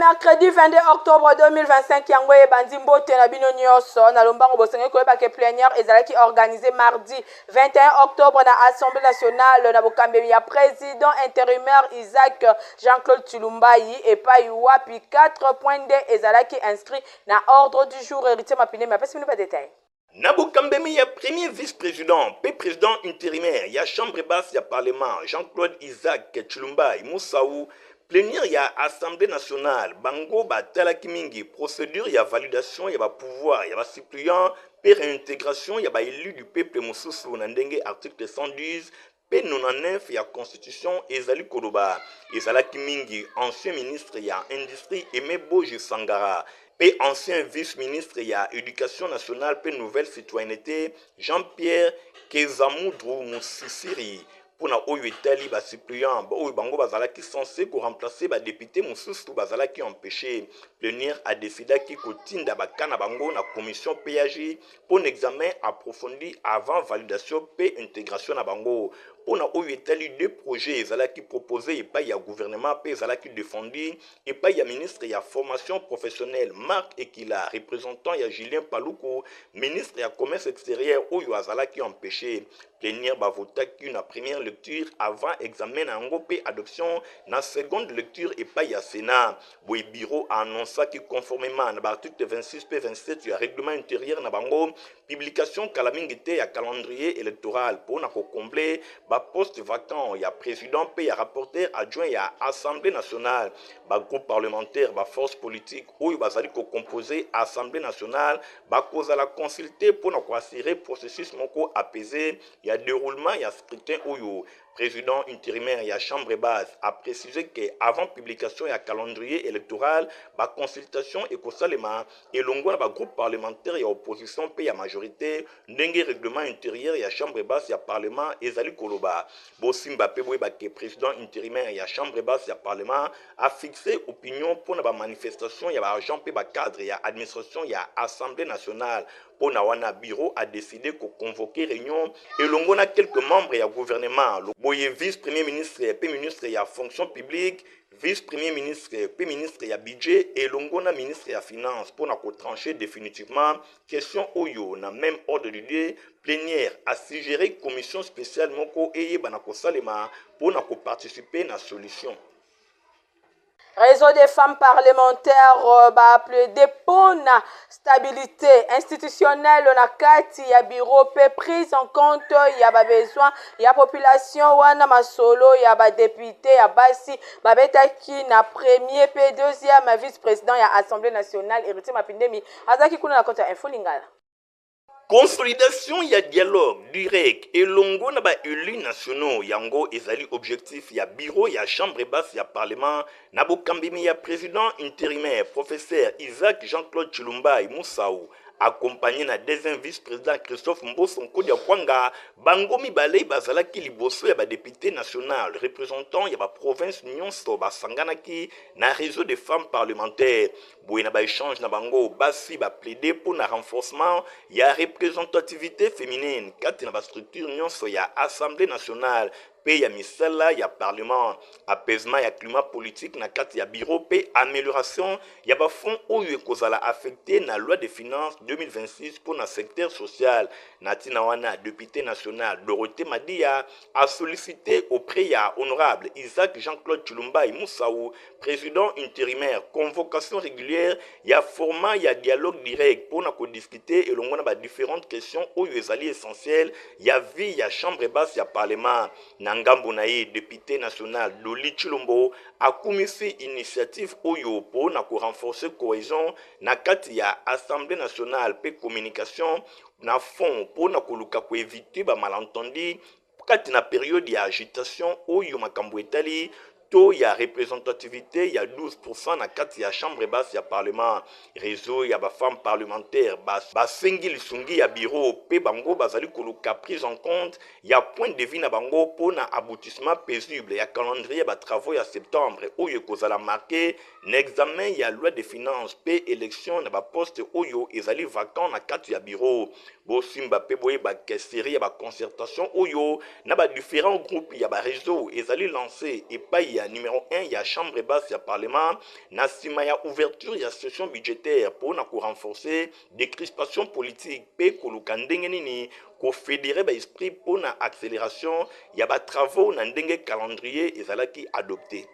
Mercredi 22 octobre 2025 yango ebandi. Mbote na bino nyonso. Na lombango, bosengeli koyeba ke plénière ezalaki organisé mardi 21 octobre na Assemblée nationale na bokambemi ya président intérimaire Isaac Jean-Claude Tshilumbayi, epai wapi 4 point nde ezalaki inscrit na ordre du jour. Héritier Mapinemi apesi bino badétail. Na bokambemi ya premier vice-président mpe président intérimaire ya chambre basse ya parlement, Jean-Claude Isaac Tshilumbayi Musau, plénière ya Assemblée nationale, bango batalaki mingi procédure ya validation ya bapouvoir ya basuppléant mpe réintégration ya baélu du peuple mosusu na ndenge article 110 mpe 99 ya constitution ezali koloba. Ezalaki mingi ancien ministre ya industrie Aimé Boji Sangara mpe ancien vice-ministre ya éducation nationale mpe nouvelle citoyenneté Jean-Pierre Kezamudru Musisiri. Mpona oyo etali basuppléant oyo bango bazalaki censé koremplacer badéputé mosusu bazalaki empêché, plénière adécidaki kotinda baka na bango na commission PAG mpo na examen approfondi avant validation mpe intégration na bango. Mpona oyo etali deux projets ezalaki proposé epai ya gouvernement mpe ezalaki défendu epai ya ministre ya formation professionnelle Marc Ekila, représentant ya Julien Paluku, ministre ya commerce extérieur oyo azalaki empêché. Plénière bavotaki na première lecture avant examen na yango mpe adoption na seconde lecture epai ya Sénat. Boye bureau annonçaki, conformément na baarticle 26 mpe 27 ya règlement intérieur na bango, publication kala mingi te ya calendrier électoral mpona kocombler baposte vacant ya président mpe ya rapporteur adjoint ya Assemblée nationale. Bagroupe parlementaire, baforce politique oyo bazali kocomposer Assemblée nationale bakozala consulté mpona koassurer processus moko apaisé ya déroulement ya scrutin oyo. Président intérimaire ya chambre basse a précisé que avant publication ya calendrier électoral, baconsultation ekosalema elongo na bagroupe parlementaire ya opposition mpe ya majorité, ndenge règlement intérieur ya chambre basse ya parlement ezali koloba. Bosimba mpe boyeba ke président intérimaire ya chambre basse ya parlement a fixé opinion mpona bamanifestation ya baagent mpe bacadre ya administration ya Assemblée nationale. Mpo na wana, bureau a décidé koconvoquer réunion elongo na quelques membres ya gouvernement. Boye vice premier ministre mpe ministre ya fonction publique, vice premier ministre mpe ministre ya budget elongo na ministre ya finance mpona kotrancher définitivement question oyo. Na même ordre d'idée, plénière a suggéré commission spéciale moko eyebana kosalema mpona koparticiper na solution. Réseau des femmes parlementaires baplaider mpona stabilité institutionnelle na kati ya bureau mpe prise en compte ya babesoin ya population. Wana masolo ya badéputé ya basi babetaki na premier mpe deuxième vice-président ya Assemblée nationale. Héritier Mapindemi azalaki kuna na compte ya Info Lingala. Consolidation ya dialogue direct elongo na baélus nationaux, yango ezali objectif ya bureau ya chambre basse ya parlement na bokambimi ya président intérimaire professeur Isaac Jean-Claude Tshilumbayi Musau, accompagné na deuxième vice-président Christophe Mboso Nkodia Kwanga. Bango mibale bazalaki liboso ya badéputé national représentant ya baprovince nyonso basanganaki na réseau de femmes parlementaires. Boye na baéchange na bango, basi baplaider mpo na renforcement ya représentativité féminine kati na bastructure nyonso ya Assemblée nationale mpe ya misala ya parlement, apaisement ya climat politique na kati ya bureau mpe amélioration ya bafonds oyo ekozala affecté na loi de finances 2026 mpo na secteur social. Na ntina wana, député national Dorothée Madia a sollicité auprès ya honorable Isaac Jean-Claude Tshilumbayi Musau, président intérimaire, convocation régulière ya format ya dialogue direct mpona kodiscuter elongo na badifférentes questions oyo ezali essentielle ya vie ya chambre basse ya parlement. Na ngambo na ye, député national Doli Tshilombo akumisi initiative oyo mpona korenforcer cohésion na kati ya Assemblée nationale mpe communication na fond mpona koluka koéviter bamalentendu kati na période ya agitation oyo makambo etali taux ya représentativité ya 12% na kati ya chambre basse ya parlement. Réseau ya bafemme parlementaire basengi lisungi ya bureau mpe bango bazali koluka prise en compte ya point de vue na bango mpo na aboutissement paisible ya calendrier ya batravaux ya septembre oyo ekozala marqué na examen ya loi de finance mpe élection na baposte oyo ezali vacant na kati ya bureau. Bosimba mpe boyeba ke série ya baconcertation oyo na badifférents groupes ya baréseau ezali lancé epai. ya numero 1 ya chambre basse ya parlement na nsima ya ouverture ya session budgétaire mpo na korenforcer décrispation politique mpe koluka ndenge nini kofédérer baesprit mpo na accélération ya batravaux na ndenge calendrier ezalaki adopté.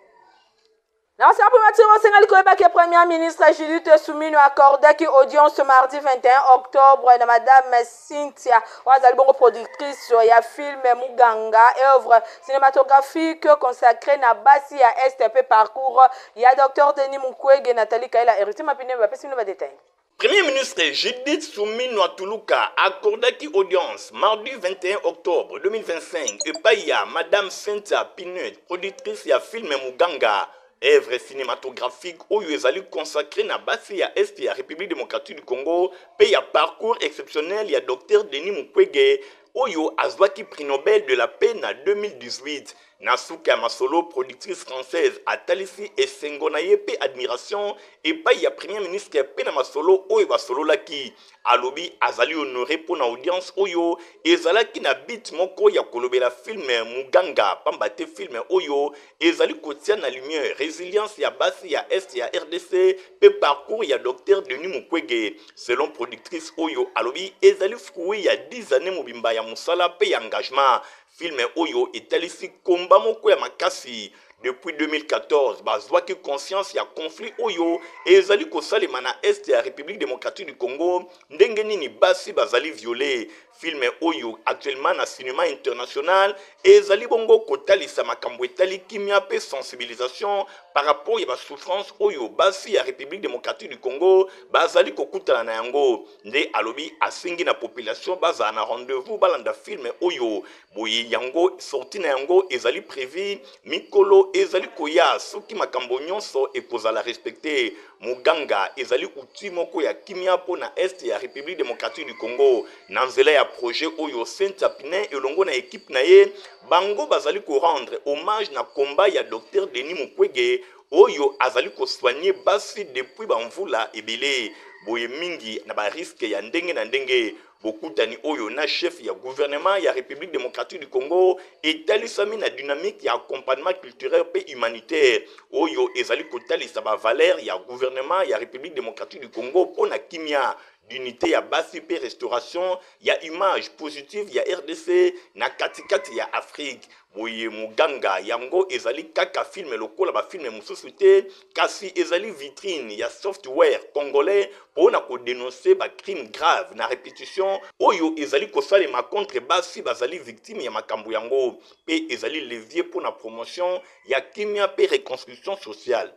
Na primature, osengeli koyeba ke Premier ministre Judith Suminwa accordaki audience mardi 21 octobre na Madame Cynthia, oyo azali bongo productrice ya film Muganga, œuvre cinématographique consacrée na basi ya Est mpe parcours ya Dr Denis Mukwege. Nathalie Kaila, Héritier Mapine bapesi bino badétail. Premier ministre Judith Suminwa Tuluka accordaki audience mardi 21 octobre 2025 epai ya Madame Cynthia Pinet, productrice ya film Muganga, œuvre cinématographique oyo ezali consacré na basi ya Est ya République démocratique du Congo mpe ya parcours exceptionnel ya Dr Denis Mukwege, oyo azwaki prix Nobel de la paix na 2018. Na suka ya masolo, productrice française atalisi esengo na ye mpe admiration epai ya Premier ministre mpe na masolo oyo basololaki. Alobi azali honoré mpo na audience oyo ezalaki na but moko ya kolobela film Muganga, pamba te film oyo ezali kotia na lumière résilience ya basi ya Est ya RDC mpe parcours ya Dr Denis Mukwege. Selon productrice oyo, alobi ezali fruit ya 10 années mobimba ya mosala mpe ya engagement. Film oyo etalisi komba moko ya makasi depuis 2014. Bazwaki conscience ya conflit oyo ezali kosalema na Est ya République démocratique du Congo, ndenge nini basi bazali violé. Film oyo actuellement na cinéma international ezali bongo kotalisa makambo etali kimia mpe sensibilisation par rapport ya basouffrance oyo basi ya République démocratique du Congo bazali kokutana na yango. Nde alobi asengi na population bazala na rendez-vous, balanda film oyo. Boye yango sortie na yango ezali prévu mikolo ezali koya, soki makambo nyonso ekozala respecté. Muganga ezali outil moko ya kimia mpo na Est ya République démocratique du Congo. Na nzela ya projet oyo, Cynthia Pinin elongo na équipe na ye, bango bazali korendre hommage na komba ya Dr Denis Mukwege, oyo azali kosoigner basi depuis bamvula ebele boye mingi na barisque ya ndenge na ndenge. Bokutani oyo na chef ya gouvernement ya République démocratique du Congo etalisami na dynamique ya accompagnement culturel mpe humanitaire oyo ezali kotalisa bavaleur ya gouvernement ya République démocratique du Congo mpo na kimia, d'unité ya basi mpe restauration ya image positive ya RDC na katikati ya Afrique. Boye Muganga yango ezali kaka film lokola bafilm mosusu te, kasi ezali vitrine ya soft power congolais mpo na kodénoncer bacrime grave na répétition oyo ezali kosalema contre basi bazali victime ya makambo yango, mpe ezali levier mpo na promotion ya kimia mpe reconstruction sociale.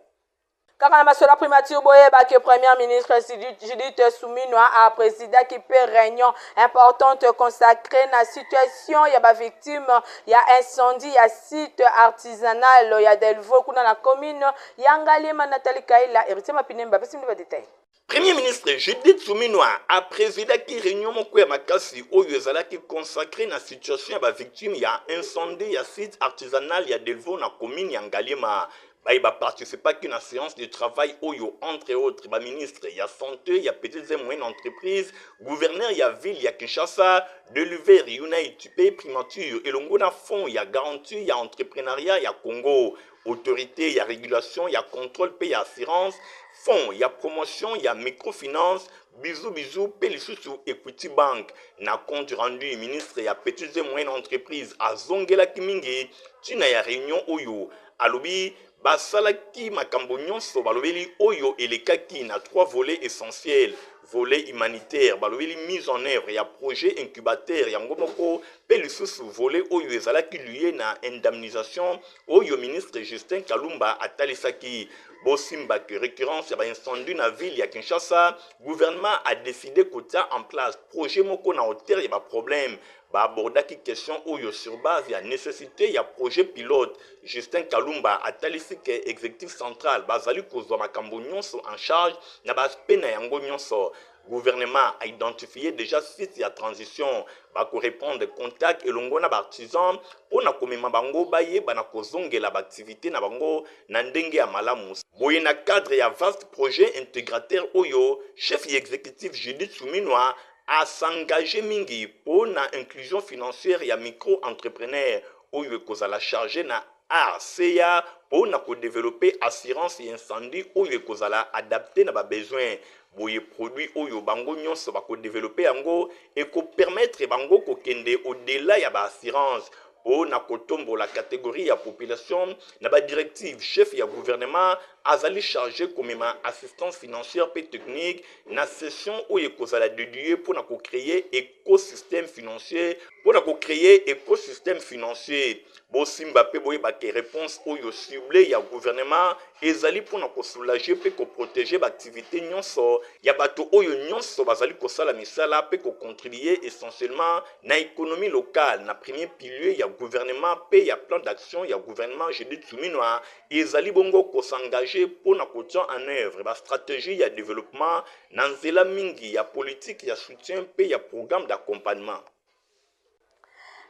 Kaka na masolo ya primature, boyebaki Premier ministre Judith Suminwa aprésidaki mpe réunion importante consacrée na situation ya bavictime ya incendie ya site artisanal ya Delvaux kuna na commune ya Ngaliema. Nathalie Kaila, Héritier Mapinemba bapesi bino badétail. Premier ministre Judith Suminwa aprésidaki réunion moko ya makasi oyo ezalaki consacré na situation ya bavictime ya incendie ya site artisanal ya Delvaux na commune ya Ngaliema. Baye baparticipaki na séance de travail oyo, entre autres, baministre ya Santé, ya Petites et Moyennes Entreprises, gouverneur ya ville ya Kinshasa, Deliver United mpe primature elongo na Fonds ya garantie ya entrepreneuriat ya Congo, Autorité ya régulation, ya contrôle mpe ya assurance, Fonds ya promotion ya microfinance Bizu Bizu mpe lisusu Equity Bank. Na compte rendu, ministre ya Petites et Moyennes Entreprises azongelaki mingi ntina ya réunion oyo. Alobi basalaki makambo nyonso balobeli oyo elekaki na trois volets essentiels: volet humanitaire, balobeli mise en œuvre ya projet incubateur yango moko, mpe lisusu volet oyo ezalaki lié na indemnisation oyo ministre Justin Kalumba atalisaki. Bosimbaki récurrence ya baincendie na ville ya Kinshasa, gouvernement a décidé kotia en place projet moko na hauteur ya baproblème. Baabordaki question oyo sur base ya nécessité ya projet pilote. Justin Kalumba atalisi ke exécutif central bazali kozwa makambo nyonso en charge na baaspect na yango nyonso. Gouvernement a identifié déjà site ya transition, bakoreprendre contact elongo na baartisan mpo na komema bango bayeba na kozongela baactivité na bango na ndenge ya malamu. Boye na cadre ya vaste projet intégrateur oyo, chef ya exécutif Judith Suminwa as'engage mingi mpo na inclusion financière ya micro-entrepreneur oyo ekozala chargé na ACA, mpo na kodevelope assurance ya incendie oyo ekozala adapte na ba besoins. Boye produit oyo bango nyonso bakodevelope yango ekopermettre bango kokende au-delà ya ba assurance mpo na kotombola categorie ya population. Na ba directives, chef ya gouvernement azali charge komema assistance financière mpe technique na session oyo ekozala dédié mpo na kocréer écosystème financier, mpo na kocréer écosystème financier. Bosimba mpe boyeba ke réponse oyo ciblé ya gouvernement ezali mpo na kosoulager mpe koprotéger baactivité nyonso ya bato oyo nyonso bazali kosala misala mpe kocontribuer essentiellement na économie locale. Na premier pilier ya gouvernement mpe ya plan d'action ya gouvernement Judith Suminwa ezali bongo kos'engager mpo na kotia en œuvre bastratégie ya développement na nzela mingi ya politique ya soutien mpe ya programme d'accompagnement.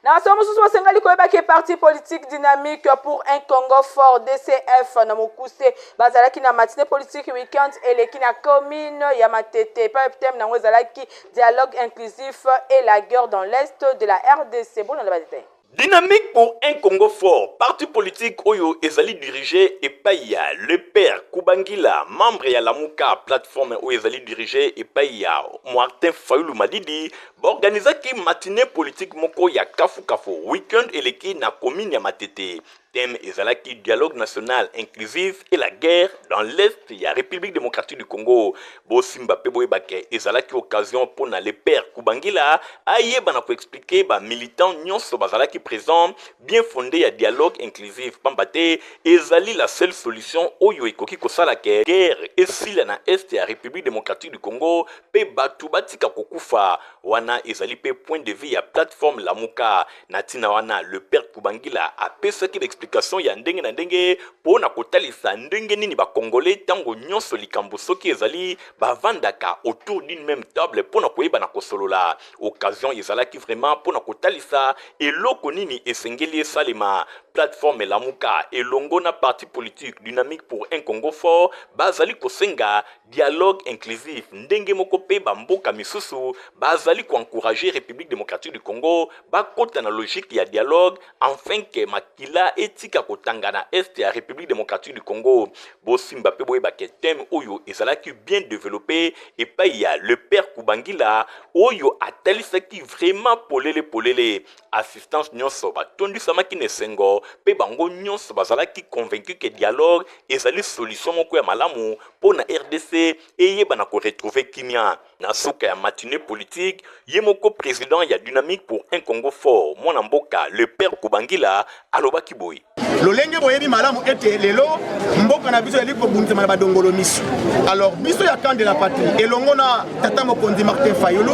Na masolo mosusu, basengeli koyebaki parti politique Dynamique pour un Congo fort, DCF na mokuse, bazalaki na matinée politique weekend eleki na commune ya Matete. Epai thème nango ezalaki "Dialogue inclusif et la guerre dans l'est de la RDC". Bolanda badétails. Dynamique pour un Congo fort, parti politique oyo ezali dirigé epai ya le père Kubangila, membre ya Lamuka, plateforme oyo ezali dirigé epai ya Martin Fayulu Madidi, baorganizaki matinée politique moko ya kafukafu weekend eleki na commune ya Matete. Thème ezalaki "Dialogue national inclusif et la guerre dans l'est ya République démocratique du Congo". Bosimba mpe boyebake ezalaki occasion mpona le père Kubangila ayeba na koexpliquer bamilitant nyonso bazalaki présent bien fondé ya dialogue inclusif, pamba te ezali la seule solution oyo ekoki kosala ke guerre esila na est ya République démocratique du Congo mpe bato batika kokufa. Wana ezali mpe point de vue ya plateforme Lamuka. Na ntina wana, le père Kubangila apesaki baexplication ya ndenge na ndenge mpo na kotalisa ndenge nini bakongole ntango nyonso likambo soki ezali, bavandaka autour d'une même table mpo na koyeba na kosolola. Occasion ezalaki vraiment mpo na kotalisa eloko nini esengeli esalema. Plateforme Lamuka elongo na parti politique Dynamique pour un Congo fort bazali kosenga dialogue inclusif. Ndenge moko mpe bamboka misusu bazali koencourager République démocratique du Congo bakota na logique ya dialogue afin ke makila etika kotanga na est ya République démocratique du Congo. Bosimba mpe boyebake thème oyo ezalaki bien développé epai ya le père Kubangila oyo atalisaki vraiment polele polele. Assistance nyonso batondisamaki na esengo mpe bango nyonso bazalaki convaincu ke dialogue ezali solution moko ya malamu mpo na RDC eyeba na koretrouver kimia. Na suka ya matinée politique, ye moko président ya Dynamique pour un Congo fort, mwana mboka le père Kubangila, alobaki boye: Lolenge boyebi malamu ete lelo mboka na biso ezali kobundisama na badongolo miso. Alors biso ya Camp de la Patrie elongo na tata mokonzi Martin Fayulu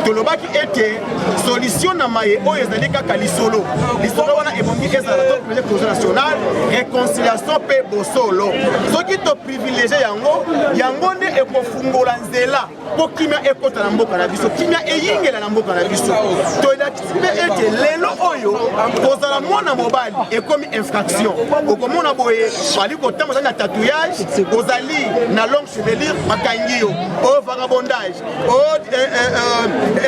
tolobaki ete solution na maye oyo ezali kaka lisolo. Lisolo wana ebongi ezala to projet cohésion nationale, réconciliation mpe bosolo. Soki toprivilégier yango, yango nde ekofungola nzela mpo kimia ekɔta na mboka na biso, kimia eyingela na mboka na biso. Tolakisi mpe ete lelo oyo kozala mwana mobali ekomi infraction. Okomona boye bali kotambola, ozali na tatouage, ozali na longue chevelure, bakangi yo o vagabondage, o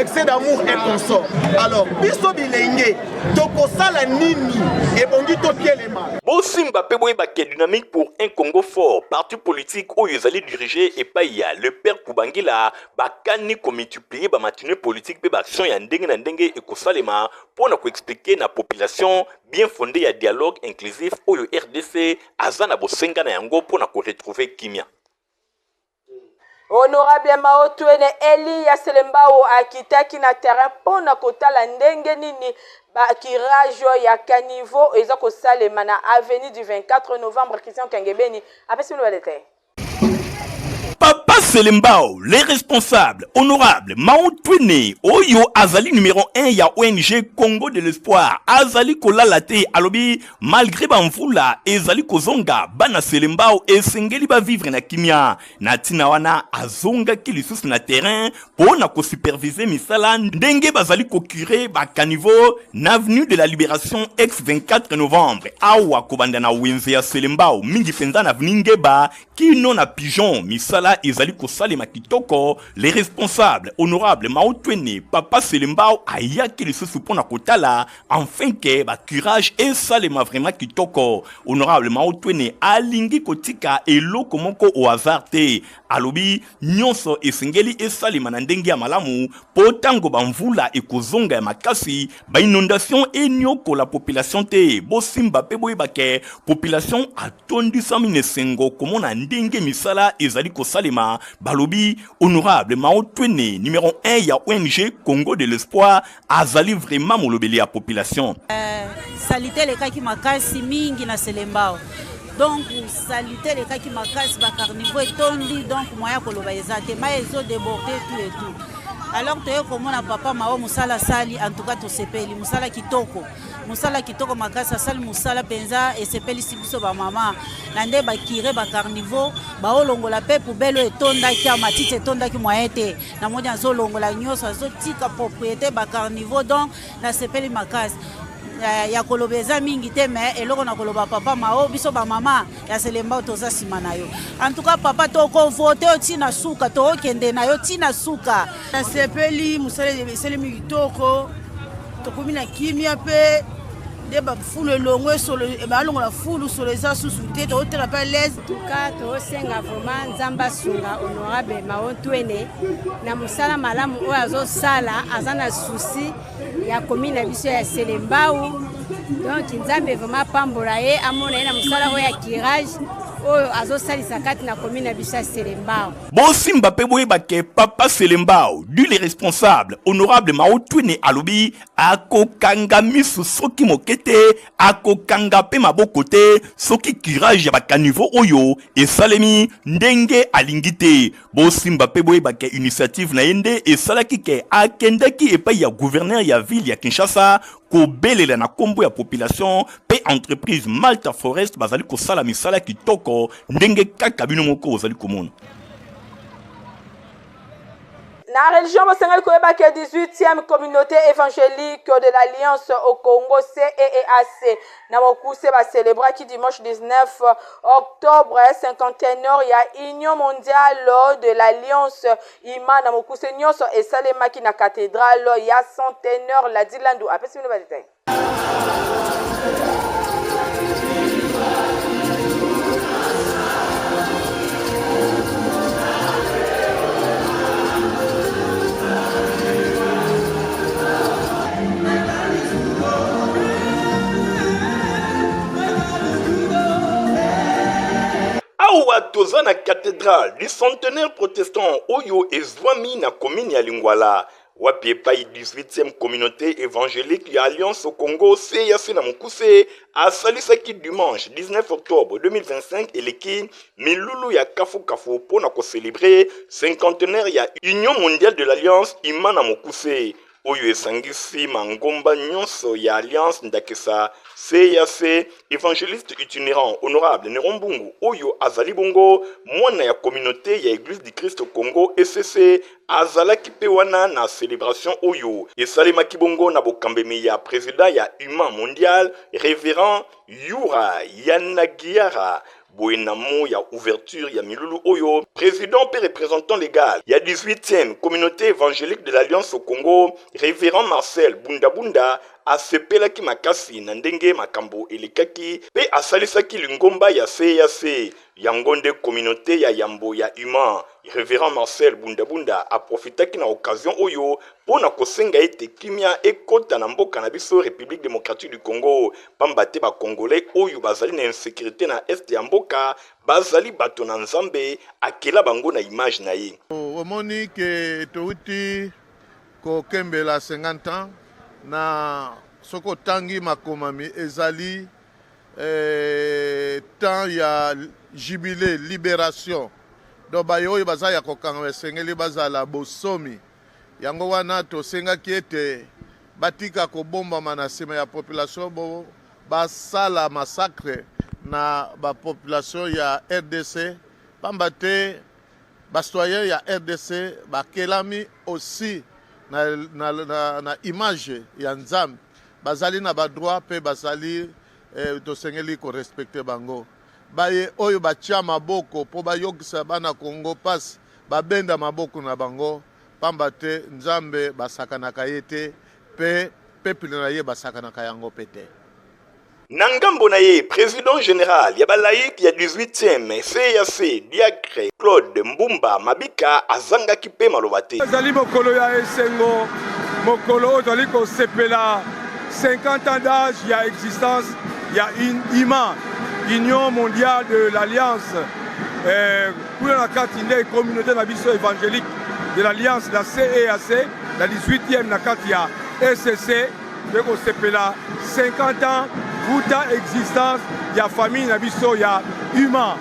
excès d'amour et consort. Alors biso bilenge tokosala nini? Ebongi totelema. Bosimba mpe boyebake Dynamique pour un Congo fort, parti politique oyo ezali dirigé epai ya le père Kubangila, bakani komultiplier bamatinée politique mpe baaction ya ndenge na ndenge ekosalema mpo na koexpliquer na population bien fondé ya dialogue inclusif oyo RDC aza na bosenga na yango mpo na koretrouver kimia. Honorable Maotwene Eli ya Selembao akitaki na terrain mpo na kotala ndenge nini bacurage ya caniveau eza kosalema na avenue du 24 Novembre. Christian Kengebeni apesi bino badétails. Papa Selembao, les responsables, honorable Mautwene, oyo azali numéro 1 ya ONG Congo de l'Espoir, azali kolala te. Alobi malgré bamvula ezali kozonga, bana Selembao esengeli bavivre na kimia. Na ntina wana, azongaki lisusu na terrain mpo na kosuperviser misala ndenge bazali kocurer bacaniveau na avenue de la Libération, ex 24 Novembre, awa kobanda na wenze ya Selembao, mingi mpenza na avenue Ngeba kino na Pigeon. Misala misala ezali kosalema kitoko. Le responsable honorable Mao Twene Papa Selembao ayaki lisusu mpo na kotala enfin ke ba curage esalema vraiment kitoko. Honorable Mao Twene alingi kotika eloko moko au hasard te. Alobi nyonso esengeli esalema na ndenge ya malamu mpo ntango bamvula ekozonga ya makasi, ba inondation eniokola population te. Bosimba mpe boyeba ke population atondisami na esengo komona ndenge misala ezali kosalema. Balobi honorable Mao Twene numero 1 ya ONG Congo de l'espoir azali vraiment molobeli ya population. Salite elekaki makasi mingi na Selembao, donc salite elekaki makasi, ba carniveau etondi, donc moyen ya koloba eza te, mai ezo déborde tout et tout. Alors toye komona papa Mao mosala asali, en tout cas tosepeli, mosala kitoko, mosala kitoko makasi asali, mosala mpenza esepelisi biso bamama na nde bakire ba carniveau baolongola mpe poubelle oyo etondaki awa, matiti etondaki, moyen te. Namoni azolongola nyonso, azotika propriété ba carniveau, donc nasepeli makasi. Ya koloba eza mingi te, mais eloko na koloba, papa Mao, biso bamama ya Selembao toza nsima na yo. En tout cas papa, tokovote yo ntina suka, tookende na yo ntina suka. Nasepeli, mosala esalemi kitoko, tokomi na kimia mpe nde bafulu elongo, esolo balongola fulu, solo eza susu te, tokoteka mpe l'aise. Tuka tosenga vraiment Nzambe asunga honorable Mao Twene na mosala malamu oyo azosala, aza na souci ya commune na biso ya Selembao. Donc Nzambe vraiment apambola ye, amona ye na mosala oyo ya curage oyo azosalisa kati na commune na biso ya Selembao. Bosimba mpe boyeba ke papa Selembao du le responsable honorable Mao Twene alobi akokanga miso soki moke te, akokanga mpe maboko te soki curage ya bakanivo oyo esalemi ndenge alingi te. Bosimba mpe boyeba ke initiative na ye nde esalaki ke akendaki epai ya gouverneur ya ville ya Kinshasa kobelela na nkombo ya population mpe entreprise Malta Forest bazali kosala misala kitoko ndenge kaka bino moko bozali komona. Na religion, bosengeli koyeba ke 18e communauté évangélique de l'Alliance au Congo, CEEAC na mokuse, bacélébraki dimanche 19 octobre cinquantenaire ya Union mondiale de l'Alliance, UMA na mokuse. Nyonso esalemaki na cathédrale ya Centenaire. Ladilandu apesi bino badetail. Awa toza na cathédrale du Centenaire protestant oyo ezwami na commune ya Lingwala, wapi epai 18e communauté évangélique ya Alliance au Congo, CAC na mokuse, asalisaki dimanche 19 octobre 2025 eleki milulu ya kafukafu mpo na kocélébrer cinquantenaire ya Union mondiale de l'Alliance, UMA na mokuse, oyo esangisi mangomba nyonso ya Alliance, ndakisa CAC. Évangéliste itinérant honorable Neron Mbungu, oyo azali bongo mwana ya communauté ya Église du Christ Congo, ECC, azalaki mpe wana na célébration oyo esalemaki bongo na bokambemi ya président ya UMA mondial, révérend Yura Yanagiara. Boye na mo ya ouverture ya milulu oyo, président mpe représentant légal ya 18e communauté évangélique de l'Alliance au Congo, révérend Marcel Bundabunda, asepelaki makasi na ndenge makambo elekaki mpe asalisaki lingomba ya CAC. Yango nde communauté ya yambo ya UMA. Révérend Marcel Bundabunda aprofitaki na occasion oyo mpo na kosenga ete kimia ekota na mboka na biso République démocratique du Congo, pamba te bakongolais oyo bazali na insécurité na est ya mboka bazali bato na Nzambe akela bango na image na ye. Omoni ke touti kokembela 50 ans na soki otangi makomami, ezali temps ya jubilé, libération. Donc baye oyo baza ya kokanga esengeli bazala bosomi. Yango wana tosengaki ete batika kobombama na nsima ya population, bo basala massacre na bapopulation ya RDC, pamba te bacitoyen ya RDC bakelami aussi na image ya Nzambe, bazali na badroit mpe bazali tosengeli korespecter bango. Baye oyo batia maboko mpo bayokisa bana Congo pasi, babenda maboko na bango, pamba te Nzambe basakanaka ye te, mpe peuple na ye basakanaka yango mpe te. Na ngambo na ye, president general ya ba laïcs ya 18e CAC, Diacre Claude Mbumba Mabika azangaki mpe maloba te. Ezali mokolo ya esengo, mokolo oyo tozali kosepela 50 ans d'âge ya existence ya UMA, Union mondiale de l'Alliance. Eh, kuna na kati nde communauté na biso évangélique de l'Alliance, la CEAC, la 18e na kati ya ECC. Toye kosepela 50 ans wuta existence ya famille na biso ya UMA.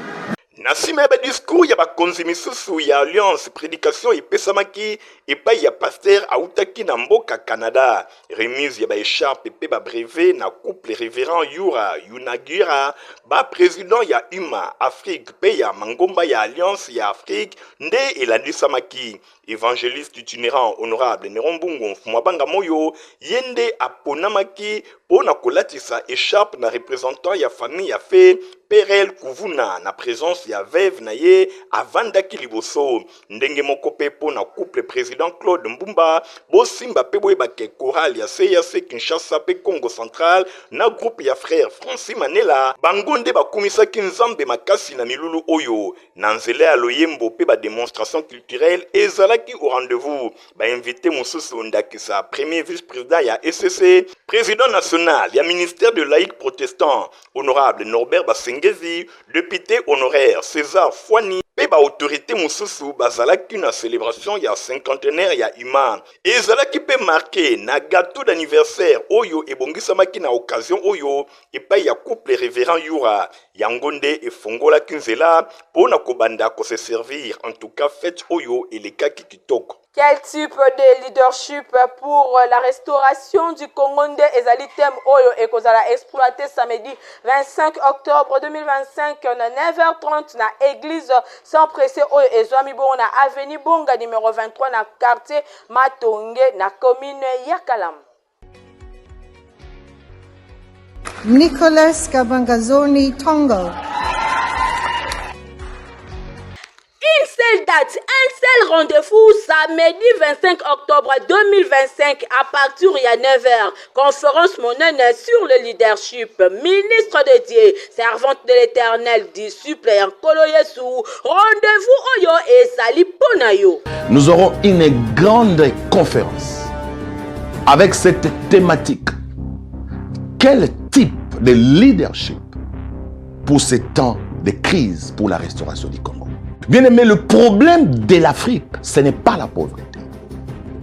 Na nsima ya ba discours ya bakonzi misusu ya Alliance, predication epesamaki epai ya pasteur awutaki na mboka Canada. Remise ya ba echarpes mpe ba brevets na couple Reverend Yura Yunagira, ba presidents ya UMA Afrique mpe ya mangomba ya Alliance ya Afrique nde elandisamaki. Evangeliste itinerant honorable Neron Mbungu Mfumuabanga Moyo ye nde aponamaki mpo na kolatisa echarpe na representant ya famille ya fe Perel Kuvuna na presence ya veuve na ye avandaki liboso. Ndenge moko mpe mpo na couple president Claude Mbumba. Bosimba mpe boyeba ke chorale ya CAC Kinshasa mpe Kongo Central na groupe ya frère Francis Manela bango nde bakumisaki Nzambe makasi na milulu oyo. Na nzela ya loyembo mpe ba demonstrations culturelles ezalaki au rendez-vous. Ba invites mosusu ndakisa premier vice-president ya ECC, president national ya ministère de laïcs protestants, honorable Norbert Basengezi, depute honoraire Cesar Fuani mpe ba autorites mosusu bazalaki na celebration ya cinquantenaire ya UMA. Ezalaki mpe marque na gateau d'anniversaire oyo ebongisamaki na occasion oyo epai ya couple Reverend Yura. Yango nde efongolaki nzela po na kobanda ko se servir. En tout cas fete oyo elekaki kitoko. Quel type de leadership pour la restauration du Congo nde ezali thème oyo ekozala exploité samedi 25 octobre 2025 na 9h30 na église sans pressé oyo ezwami bongo na avenue Bonga numéro 23 na quartier Matonge na commune ya Kalamu. Nicolas Kabangazoni Tongo. Une seule date, un seul rendez-vous samedi 25 octobre 2025 à partir de 9h. Conférence monene sur le leadership. Ministre de Dieu, servante de l'Éternel, disciple ya Nkolo Yesu. Rendez-vous oyo ezali pona yo. Nous aurons une grande conférence avec cette thématique. Quel type de leadership pour ces temps de crise pour la restauration du Congo? Bien aimé, le problème de l'Afrique, ce n'est pas la pauvreté.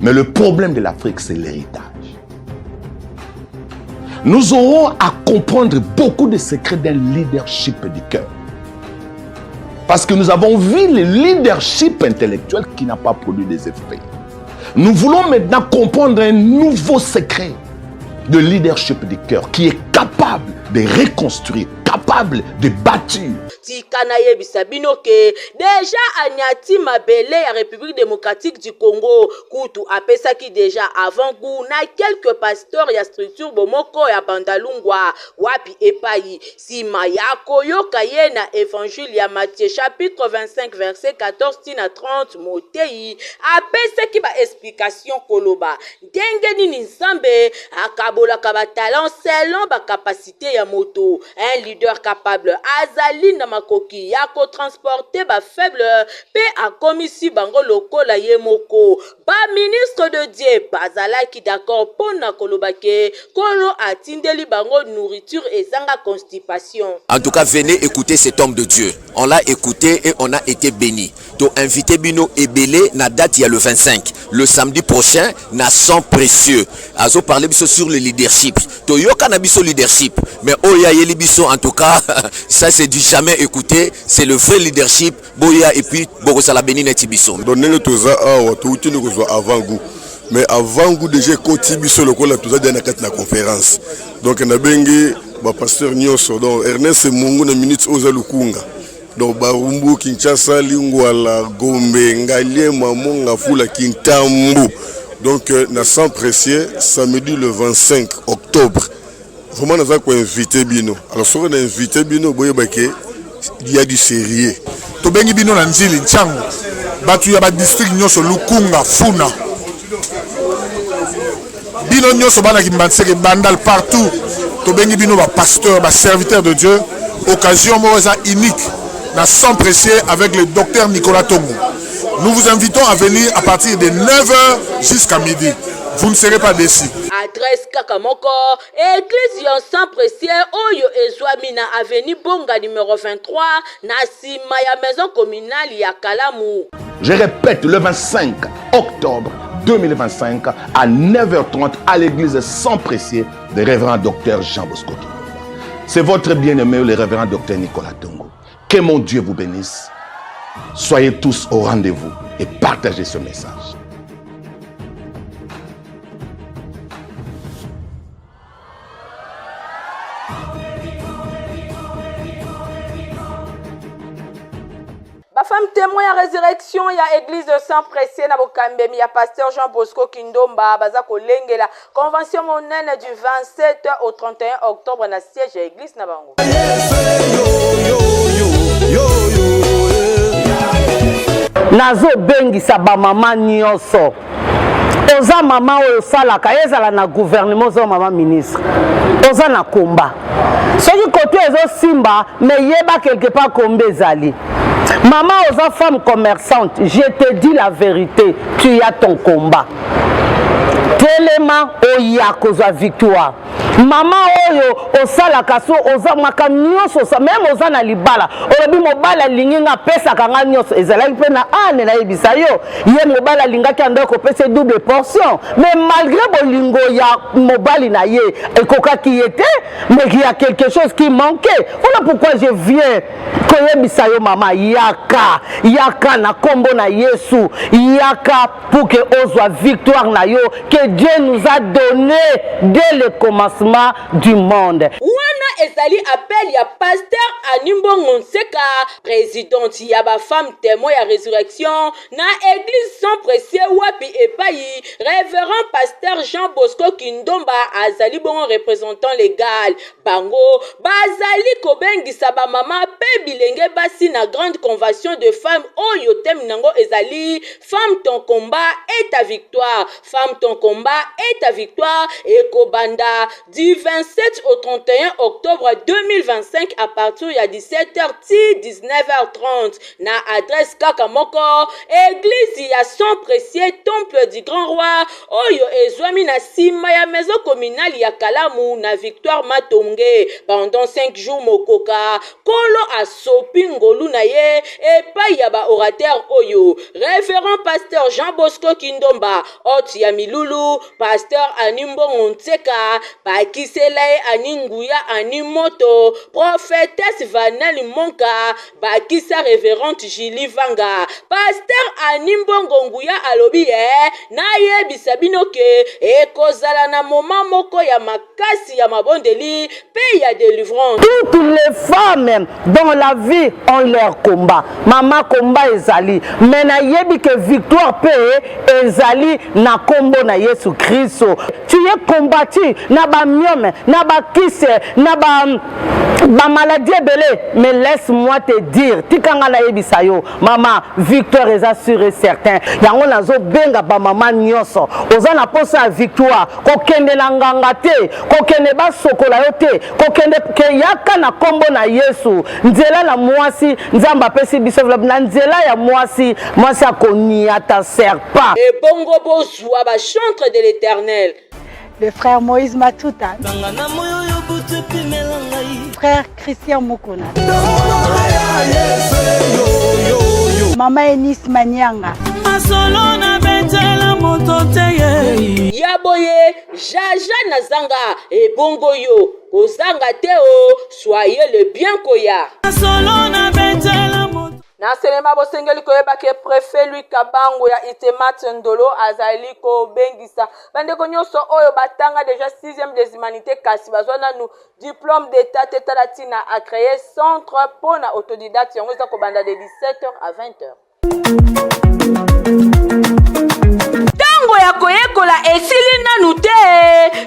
Mais le problème de l'Afrique, c'est l'héritage. Nous aurons à comprendre beaucoup de secrets d'un leadership du cœur. Parce que nous avons vu le leadership intellectuel qui n'a pas produit des effets. Nous voulons maintenant comprendre un nouveau secret de leadership du cœur qui est capable de reconstruire, capable de bâtir. Tika nayebisa bino ke deja anyati mabele ya Republique democratique du Congo, kutu apesaki deja avant gout na quelques pasteurs ya structure bomoko ya Bandalungwa, wapi epayi sima ya koyoka ye na evangile ya Matthieu chapitre 25 verset 14 ti na 30, moteyi apesaki ba explications koloba Ndenge nini Nzambe akabolaka ba talents selon ba capacites ya moto? Un leader capable azali na makoki ya ko transporter ba faibles pe akomisi bango lokola ye moko. Ba ministres de Dieu bazalaki d'accord po na koloba ke Nkolo atindeli bango nourriture ezanga constipation. En tout cas venez ecouter cet homme de Dieu on l'a ecoute et on a ete beni to invite bino ebele na date ya le 25 le samedi prochain na sang precieux azo parler biso sur le leadership to yoka na biso leadership mais oyo ayeli biso en tout cas ça c'est du jamais écouté c'est le vrai leadership boya et puis bokozala beni neti biso. Donc ndenge toza awa touti nde kozwa avant goût mais avant goût déjà ekoti biso lokola toza deja na kati na conférence donc nabengi ba pasteur nyonso donc Ernest Mungu na minute oyo oza lukunga donc Barumbu Kinshasa Lingwala Gombe Ngaliema Mongafula Kintambo donc euh, na sang précieux samedi le 25 octobre vraiment naza ko inviter bino alors soki na inviter bino boyeba ke Il y a du sérieux. Tobengi bino na Nzili, Ntshangu, batu ya ba district nyonso, Lukunga, Funa. Bino nyonso bana Kimbanseke, Bandal, partout. Tobengi bino ba pasteurs, ba serviteurs de Dieu. Occasion moko eza unique na sang précieux avec le docteur Nicolas Tongo. Nous vous invitons à venir à partir de 9h jusqu'à midi. Vous ne serez pas déçus. Adresse kaka moko, Eglise ya Sang Precieux oyo ezwami na avenue Bonga numero 23 na sima ya maison communale ya Kalamu. Je répète, le 25 octobre 2025 à 9h30 à l'église Sang Precieux de révérend docteur Jean Bosco Kindomba. C'est votre bien-aimé, le révérend docteur Nicolas Tongo. Que mon Dieu vous bénisse. Soyez tous au rendez-vous et partagez ce message. Bafemme témoin ya résurrection ya église sans pressé na bokambemi ya pasteur Jean Bosco Kindomba baza kolengela convention monene du 27 au 31 octobre na siège ya église na bango. Nazobengisa bamama nyonso oza mama oyo osalaka ezala na gouvernement oza mama ministre oza na komba soki kote ezosimba me yeba quelque part komba ezali mama oza femme commerçante je te dis la vérité tu as ton combat telema oya kozwa victoire mama oyo osalaka so oza maka nyonso meme oza na libala olobi mobali alingi nga apesaka nga nyonso ezalaki mpe na ane nayebisa yo ye mobali alingaki ando kopesa double portion mais malgré bolingo ya mobali na ye ekokaki ye te mais il y a quelque chose qui manquait voilà pourquoi je viens koyebisa yo mama yaka yaka na nkombo na yesu yaka pour que ozwa victoire na yo que Dieu nous a donné dès le commencement du monde. Wana ezali appel ya pasteur Annie Mbongo Nseka, presidente ya ba femmes témoins ya résurrection na église Sang Précieux wapi epayi révérend pasteur Jean Bosco Kindomba azali bongo représentant légal. Bango bazali kobengisa ba mama pe bilenge basi na grande convention de femmes oyo thème nango ezali Femme ton combat est ta victoire. Femme ton combat est ta victoire ekobanda du 27 au 31 octobre 2025 à partir ya 17h ti 19h30 na adresse kaka moko église ya Sang Précieux Temple du Grand Roi oyo ezwami na sima ya maison communale ya Kalamu na Victoire Matonge pendant 5 jours mokoka Nkolo asopi ngolu na ye epai ya ba orateurs oyo, Reverend Pasteur Jean Bosco Kindomba, hote ya milulu, Pasteur Annie Mbongo Nseka, bakisela ye Annie Nguya Annie Moto, Prophetesse Vanel Monka, bakisa Reverente Julie Vanga. Pasteur Annie Mbongo Nguya alobi eh, nayebisa bino ke ekozala na moment moko ya makasi ya mabondeli mpe ya delivrance. Toutes les femmes dans la vie ont leur combat. Mama combat ezali, mais nayebi que victoire pe ezali na kombo na Yesu Christo. Tu es combattu na ba myome, na ba kise, na ba ba maladie ebele, mais laisse-moi te dire, tika nga nayebisa yo, mama victoire eza sûr et certain. Yango nazobenga ba mama nyonso, oza na posa ya victoire, kokende na nganga te kokende basokola yo te kokende ke yaka na nkombo na yesu nzela na mwasi nzambe apesi biso na nzela ya mwasi mwasi akoniata serpa Ebongo bozua ba chantre de l'Eternel. Le frère Moïse Matuta. Frère Christian Mukuna. Mama Enis Manyanga. Masolo na betela moto te ye. Ya boye jaja nazanga ebongo yo kozanga te o soyez le bien koya. Masolo na betela moto. Na selema bosengeli koyeba ke prefet Louis Kabango ya Itemat Ndolo azali kobengisa bandeko nyonso oyo batanga deja 6e des humanités kasi bazwa nanu Diplome d'etat te tala tina a cree centre po na autodidacte yango eza kobanda de 17h à 20h. Ntango ya koyekola esili nanu te.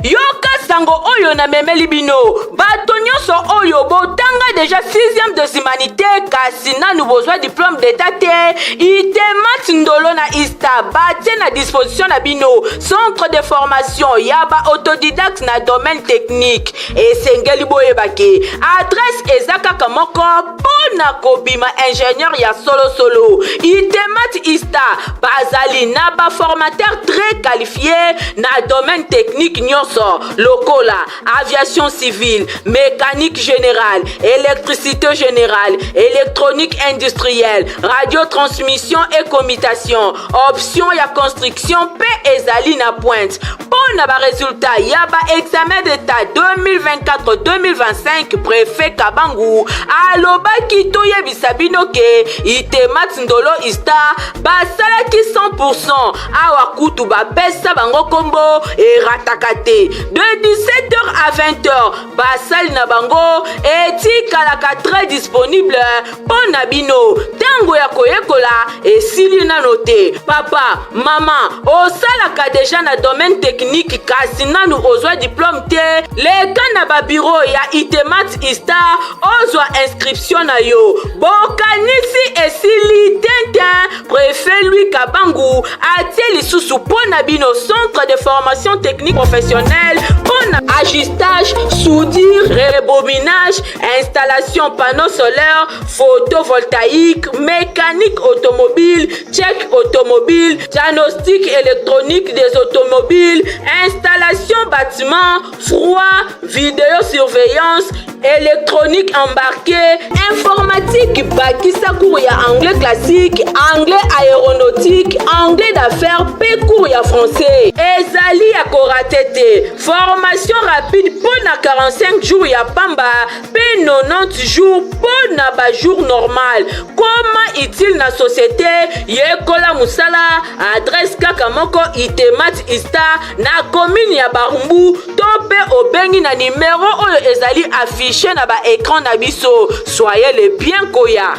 Yoka sango oyo. oyo namemeli bino. Bato nyonso oyo botanga deja 6e des humanités kasi nanu bozwa diplôme d'état te, Itemat Ndolo na Ista batie na disposition na bino centre de formation ya ba autodidacte na domaine technique. Esengeli boyeba ke adresse eza kaka moko mpo na kobima ingénieur ya solosolo. Itemat Ista bazali na ba formateur très qualifié na domaine technique nyonso lokola aviation civile, mécanique générale, électricité générale, électronique industrielle, radiotransmission et commutation, option ya construction mpe ezali na pointe. Mpo na baresultat ya baexamen d'état 2024-2025, préfet Kabangu alobaki toyebisa bino ke Itemat Ndolo Ista basalaki 100%. Awa kutu bapesa bango kombo erataka te. De 17h à 20h basali na bango etikalaka très disponible mpo na bino. Ntango ya koyekola esili nano te. Papa, mama, osalaka deja na domaine technique kasi nanu ozwa diplôme te, leka na babiro ya Itemat Ista ozwa inscription na yo. Bokanisi esili tintin? Préfet Louis Kabangu atie lisusu mpo na bino centre de formation technique professionnelle mpo na ajustage, soudure, rebobinage, installation panneau solaire photovoltaïque, mécanique automobile, check automobile, diagnostic électronique des automobiles, installation bâtiment froid, vidéosurveillance, électronique embarquée, informatique, bakisa cours ya anglais classique, anglais aéronautique, anglais d'affaires mpe cours ya français. Ezali ya korater te. Formation rapide mpo na 45 jours ya pamba mpe 90 jours mpo na bajour normal. Koma utile na société, yekola mosala. Adresse kaka moko, Itemat Ista na commune ya Barumbu, to mpe obengi na nimero oyo ezali affiché na baécran na biso. Soyez le bien koya.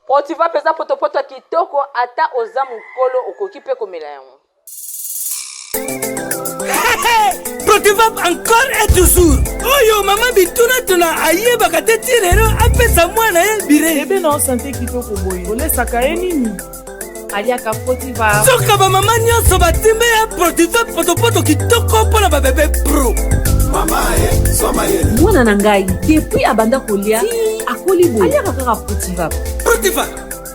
Protiva mpenza potopoto ya kitoko, ata oza mokolo okoki mpe komela yango. Protivap encore et toujours. Oyo mama bitunatuna ayebaka te ti lelo apesa mwana ye bire. Bebe na sante kitoko boye, olesaka ye nini? Aliaka Protiva. Soka bamama nyonso batimbe ya Protivap, potopoto kitoko mpo na babebe pro. Mwana na ngai, depuis abanda kolia ti akoli boye, aliaka kaka Protivap. Protiva,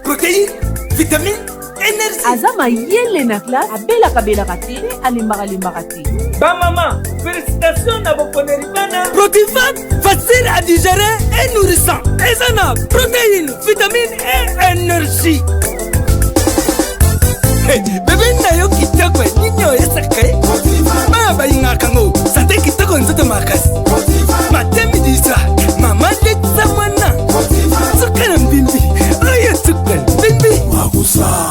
protéine, vitamine, énergie. Aza mayele na classe, abelaka-belaka te mpe alembaka-lembaka te. Bamama, félicitation na boponeli bana Protivat, facile à digérer et nourrissant. Eza na protéine, vitamine et énergie. Hey, bebe na yo kitoko, nini oyesaka ye? Bana balingaka yango. Sante kitoko, nzoto makasi, matin midi soir. Mama, letisa mwana suka na mbimbi oyo, suka na mbimbi.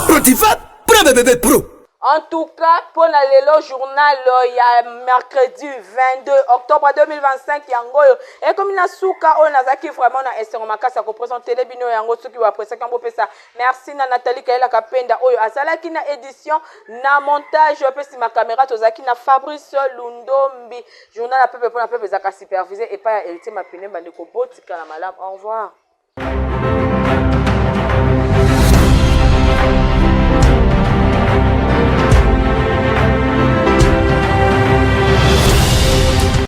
Protivat mpona bebebe pro. En tout cas, mpo na lelo, journal ya mercredi 22 octobre 2025 yango oyo ekomi na suka. Oyo nazalaki vraiment na esengo makasi ya kopresentele bino yango. Soki bapresaki yango, bopesa merci na Nathalie Kayela Kapenda oyo azalaki na édition, na montage, mpe nsima caméra tozalaki na Fabrice Lundombi. Journal ya pepe mpona pepe ezalaka supervisé epai ya Héritier Mapine. Bandeko, botikala malamu, au revoir.